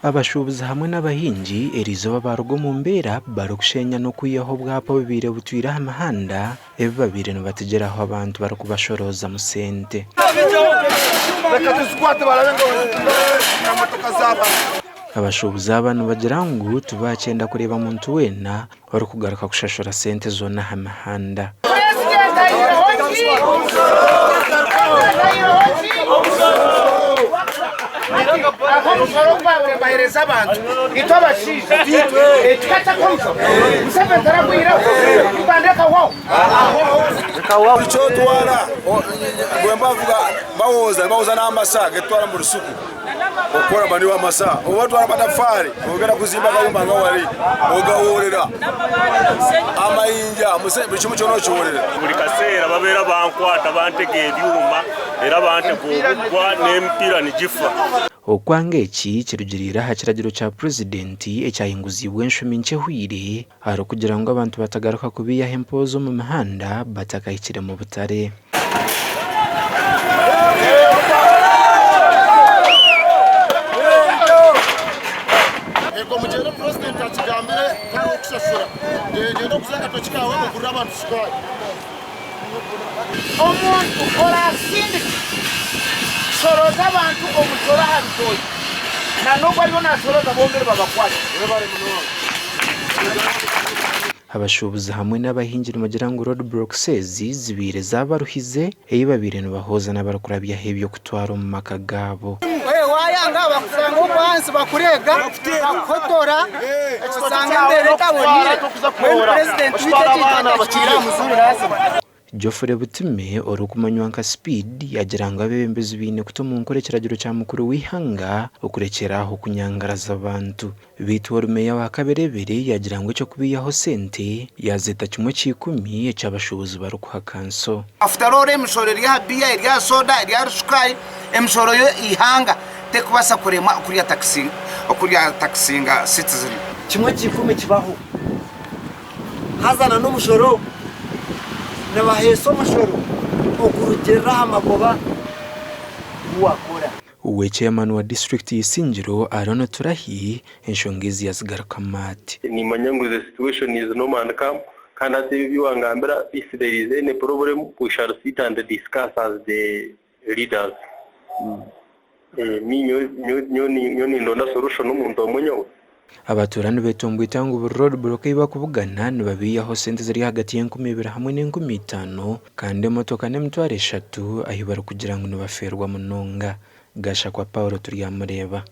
Abashuubuzi hamwe n'abahingi eriizooba baaruga omu mbeera barikushenya n'okwihaho obwapa obubaire butwire aha mihanda ebi babaire nibategyeraho abantu barikubashoroozamu sente. Abashuubuzi aba nibagira ngu tibaakyenda kureeba muntu weena orikugaruka kushashura sente zoona aha mihanda. Ekyotwara bwembavuga bawoza nibawoza n'amasa getutwara omu rusuku okukora manure amasa oba otwara amatafari ogenda kuzimba akayumba nka wari ogaworera amayinja buri kimwe kyona okiworera. Buri kaseera babeera bankwata bantega ebyoma era bantega obubwa n'emipiira nigifa. Okwanga eki kirugiriire aha kiragiro kya Purezidenti ekyahinguziibwe enshumi nkye ehweire arikugira ngu abantu batagaruka kubaihaho empooza omu mihanda batakahikire mu butare. Omuntu oraasindika kushorooza abantu omushoro aha bitookye na n'ogu ariyo naashorooza bombi nibabakwata. Abashuubuzi hamwe n'abahingi nibagira ngu road blocks ezi zibaire zaabaruhize ei babaire nibahooza n'abarikurabyaho eby'okutwara omu maka gaabo. Waayanga bakushanga okwo ahansi bakureega, bakuhotora, osanga embeera etaboneire. Mbwenu purezidenti waitu ekintu akakiteera aha muziru laazima. Geoffrey Butime orikumanywa nka Speed yaagira ngu abeebembezi baine kuta omu nkora ekiragiro kya mukuru w'eihanga okurekyera aho kunyangaraza abantu. Beitu ori meeya wa Kaberebere yaagira ngu eky'okubaihaho sente yaazeeta kimwe kya ikumi eki abashuubuzi barikuha kanso. After all emishoro eri aha biya, eri aha soda, eri ahari shukaari, emishoro yo eihanga terikubaasa kuremwa okurya takisinga citizen. Kimwe kya ikumi kibaho. Haza na n'omushoro nibaheesa omushoro okurugiirira aha magoba gu wakora. We Chairman wa disiturikiti ya Isingiro, Aaron Turahi, enshonga ezi yazigarukamu ati. Nimanya ngu the situation is no man come kandi hati ebi ebi wangambira if there is any problem we shall sit and discuss as the leaders. Me nyowe nindonda solution omuntu omwe nyowe. Abatuura nibetomboita ngu buri road block ei bakubugana nibabaihaho sente eziri ahagati y'enkumi ibiri hamwe n'enkumi itaano kandi emotoka n'emitwaro eshatu ahu barikugira ngu nibafeerwa munonga. Gashakwa Paul Turyamureeba.